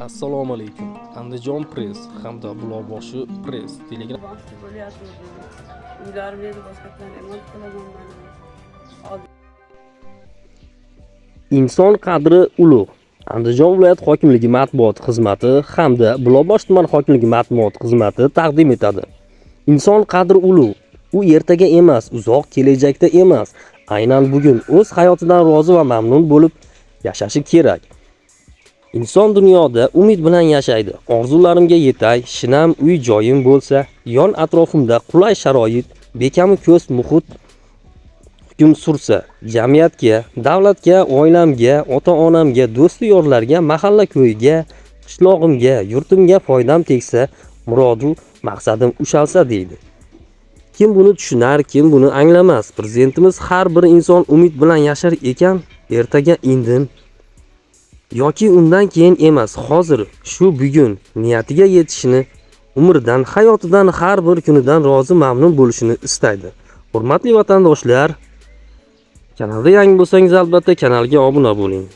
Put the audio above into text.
Assalomu alaykum. Andijon Press hamda Buloqboshi Press Telegram Baxtli bo'lyapmiz. Uylarimni endi boshqatdan remont qilaman mana. Inson qadri ulug'. Andijon viloyat hokimligi matbuot xizmati hamda Buloqboshi tuman hokimligi matbuot xizmati taqdim etadi. Inson qadri ulug'. U ertaga emas, uzoq kelajakda emas, aynan bugun o'z hayotidan rozi va mamnun bo'lib yashashi kerak. Inson dunyoda umid bilan yashaydi. Orzularimga yetay, shinam uy joyim bo'lsa, yon atrofimda qulay sharoit, bekamu ko'st muhit hukm sursa, jamiyatga, davlatga, oilamga, ota-onamga, do'stu yorlarga, mahalla ko'yiga, qishlog'imga, yurtimga foydam tegsa, murodu maqsadim ushalsa deydi. Kim buni tushunar, kim buni anglamas? Prezidentimiz har bir inson umid bilan yashar ekan, ertaga indin yoki undan keyin emas, hozir shu bugun niyatiga yetishini, umridan, hayotidan, har bir kunidan rozi mamnun bo'lishini istaydi. Hurmatli vatandoshlar, kanalda yangi bo'lsangiz, albatta kanalga obuna bo'ling.